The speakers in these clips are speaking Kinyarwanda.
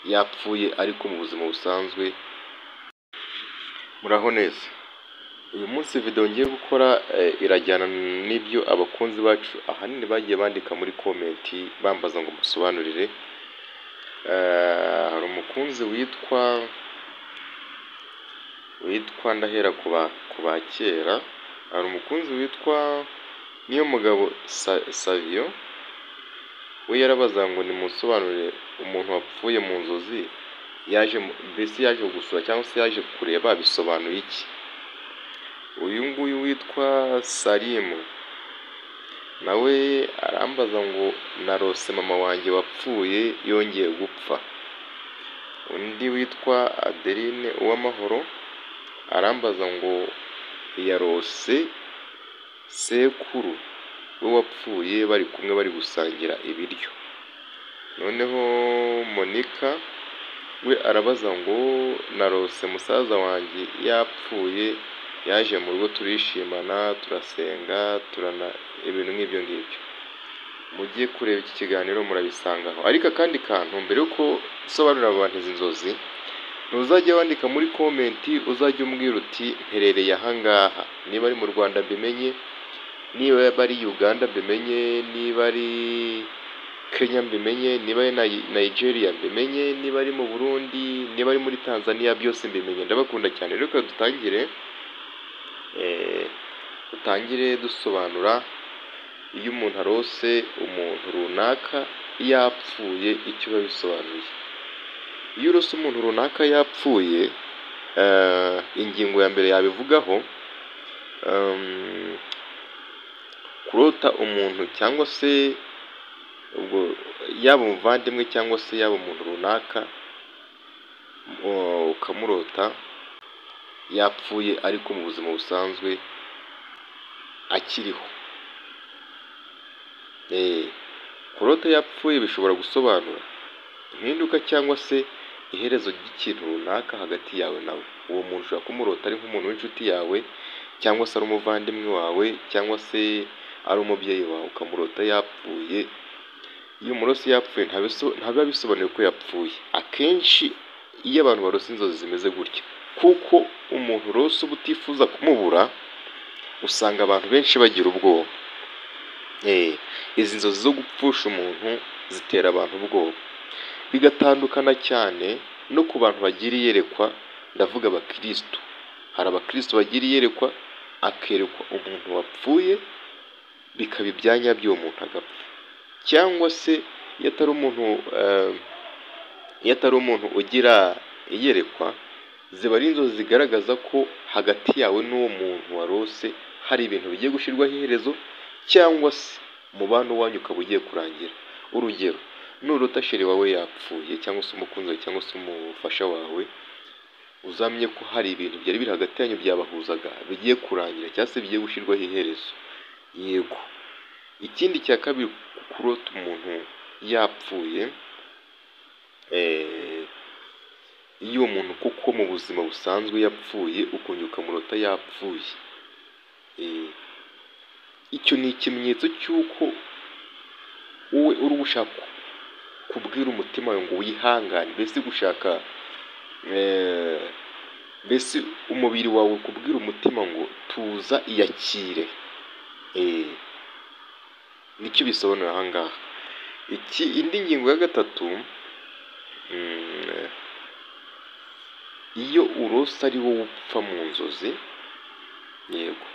yapfuye ariko mu buzima busanzwe. Muraho neza. Uyu munsi video ngiye gukora irajyana n'ibyo abakunzi bacu ahanini bagiye bandika muri comment bambaza ngo musobanurire. Hari umukunzi witwa ndahera ku ba kera, hari umukunzi witwa Niyomugabo Savio, we yarabaza ngo nimusobanurire umuntu wapfuye mu nzozi yaje, mbese yaje gusura cyangwa se yaje kureba, bisobanuye iki? Uyu nguyu witwa Salimu nawe arambaza ngo narose mama wanjye wapfuye yongeye gupfa. Undi witwa Adeline Uwamahoro arambaza ngo yarose sekuru we wapfuye bari kumwe bari gusangira ibiryo. Noneho Monica we arabaza ngo narose musaza wanjye yapfuye yaje mu rugo turishimana turasenga turana, ibintu nk'ibyo ngibyo. Mujye kureba iki kiganiro murabisangaho. Ariko akandi kantu mbere yuko nsobanurira abantu izi nzozi, ntuzajya wandika muri comment, uzajya umbwira uti mperereye ahangaha, niba ari mu Rwanda mbimenye, niba ari Uganda mbimenye, niba ari Kenya mbimenye, niba ari Nigeria mbimenye, niba ari mu Burundi, niba ari muri Tanzania, byose mbimenye. Ndabakunda cyane. Reka dutangire dusobanura iyo umuntu arose umuntu runaka yapfuye icyo biba bisobanuye. Iyo urose umuntu runaka yapfuye, ingingo ya mbere yabivugaho, kurota umuntu cyangwa se ubwo yaba umuvandimwe cyangwa se yaba umuntu runaka, ukamurota yapfuye ariko mu buzima busanzwe akiriho. Kurota yapfuye bishobora gusobanura impinduka cyangwa se iherezo ry'ikintu runaka hagati yawe nawe. Uwo muntu ushobora kumurota ari nk'umuntu w'inshuti yawe, cyangwa se ari umuvandimwe wawe, cyangwa se ari umubyeyi wawe, ukamurota yapfuye. Iyo umurose yapfuye ntabiba bisobanuye ko yapfuye. Akenshi iyo abantu barose inzozi zimeze gutya, kuko umuntu urose uba utifuza kumubura, usanga abantu benshi bagira ubwoba. Izi nzozi zo gupfusha umuntu zitera abantu ubwoba, bigatandukana cyane no ku bantu bagira iyerekwa. Ndavuga abakristo. Hari abakristo bagira iyerekwa, akerekwa umuntu wapfuye bikaba ibyanya by'uwo muntu agapfa, cyangwa se iyo atari umuntu ugira iyerekwa, ziba ari inzozi zigaragaza ko hagati yawe n'uwo muntu warose hari ibintu bigiye gushyirwaho iherezo, cyangwa se umubano wanyu ukaba ugiye kurangira. Urugero, nurota sheri wawe yapfuye, cyangwa se umukunzi wawe, cyangwa se umufasha wawe, uzamenye ko hari ibintu byari biri hagati yanyu byabahuzaga bigiye kurangira, cyangwa se bigiye gushyirwaho iherezo. Yego. Ikindi cya kabiri, kurota umuntu yapfuye, iyo uwo muntu kuko mu buzima busanzwe yapfuye, ukongera ukamurota yapfuye, icyo ni ikimenyetso cy'uko wowe uri gushaka kubwira umutima wawe ngo wihangane, mbese gushaka mbese umubiri wawe kubwira umutima ngo tuza, iyakire. Nicyo bisobanura aha ngaha. Indi ngingo ya gatatu, iyo urose ari wowe upfa mu nzozi, yego,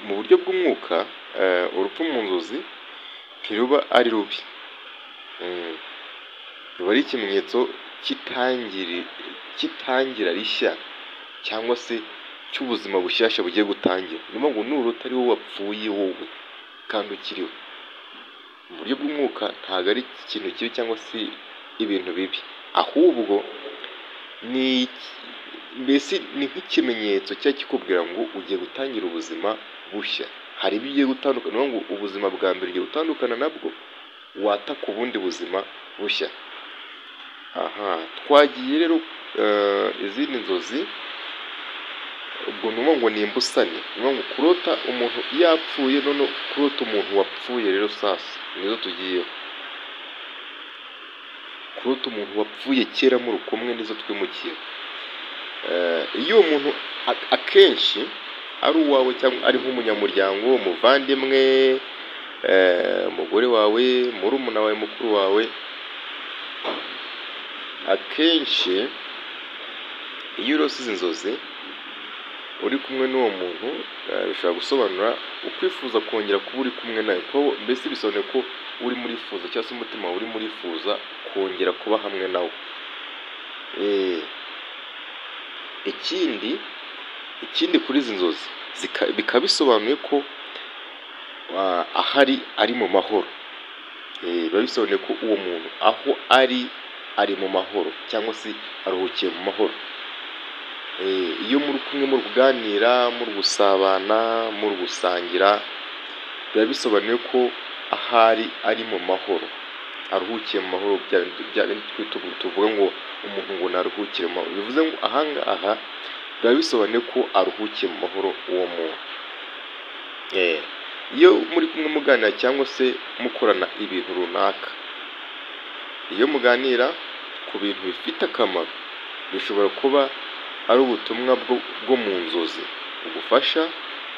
mu buryo bw'umwuka, urupfu mu nzozi ntiruba ari rubi, ruba ari ikimenyetso cy'itangira rishya, cyangwa se cy'ubuzima bushyashya bugiye gutangira. Ni ukuvuga ngo nurota ari wowe wapfuye wowe kandi ukiriho, mu buryo bw'umwuka ntabwo ari ikintu kibi cyangwa se ibintu bibi, ahubwo ni mbese ni nk'ikimenyetso cyaba kikubwira ngo ugiye gutangira ubuzima bushya. Hari ibyo ugiye gutandukana, ni ukuvuga ngo ubuzima bwa mbere ugiye gutandukana nabwo, wataka ubundi buzima bushya. Aha twagiye rero izindi nzozi, ubwo ni ukuvuga ngo ni imbusane, ni ukuvuga ngo kurota umuntu yapfuye, none kurota umuntu wapfuye rero sasa nizo tugiyeho. Kurota umuntu wapfuye kera muri kumwe nizo twimukiye. Iyo uwo muntu akenshi ari uwawe cyangwa ari nk'umunyamuryango, umuvandimwe, umugore wawe, murumuna wawe, mukuru wawe, akenshi iyo urose izi nzozi uri kumwe n'uwo muntu, bishobora gusobanura ukwifuza kongera kuba uri kumwe nawe, mbese bisobanuye ko urimo urifuza cyangwa se umutima wawe urimo urifuza kongera kuba hamwe nawe. Ikindi kuri izi nzozi bikaba bisobanuye ko ahari ari mu mahoro. Biba bisobanuye ko uwo muntu aho ari mu mahoro cyangwa se aruhukiye mu mahoro. Iyo muri kumwe muri kuganira, muri gusabana, muri gusangira, biba bisobanuye ko ahari ari mu mahoro, aruhukiye mu mahoro, bya bindi tuvuga ngo umuntu ngo naruhukire mu mahoro, bivuze ngo aha ngaha biba bisobanuye ko aruhukiye mu mahoro uwo muntu. Iyo muri kumwe muganira cyangwa se mukorana ibintu runaka, iyo muganira ku bintu bifite akamaro, bishobora kuba ari ubutumwa bwo mu nzozi bugufasha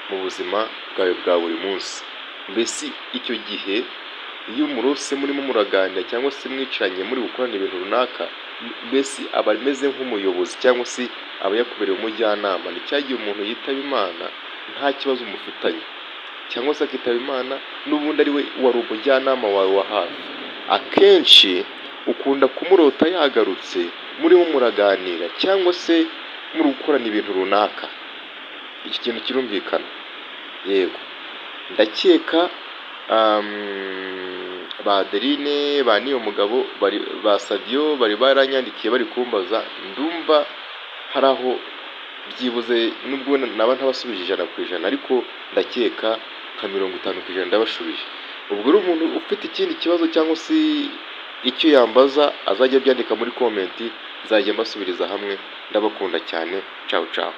mu buzima bwawe bwa buri munsi. Mbese icyo gihe iyo umurose murimo muraganira cyangwa se mwicaranye muri gukorana ibintu runaka, mbese aba ameze nk'umuyobozi cyangwa se aba yakubereye umujyanama. Ni cya gihe umuntu yitaba Imana nta kibazo mufitanye, cyangwa se akitaba Imana n'ubundi ari we wari umujyanama wawe wa hafi. Akenshi ukunda kumurota yagarutse murimo muraganira cyangwa se muri gukorana ibintu runaka. Iki kintu kirumvikana. Yego, ndakeka ba Adeline, ba Niyomugabo, ba Sadio bari baranyandikiye bari kumbaza, ndumva hari aho byibuze nubwo naba ntabasubije 100%, ariko ndakeka nka 50% ndabashubije. Ubwo rero umuntu ufite ikindi kibazo cyangwa se icyo yambaza azajya abyandika muri comment, nzajya mbasubiriza hamwe. Ndabakunda cyane, ciao ciao.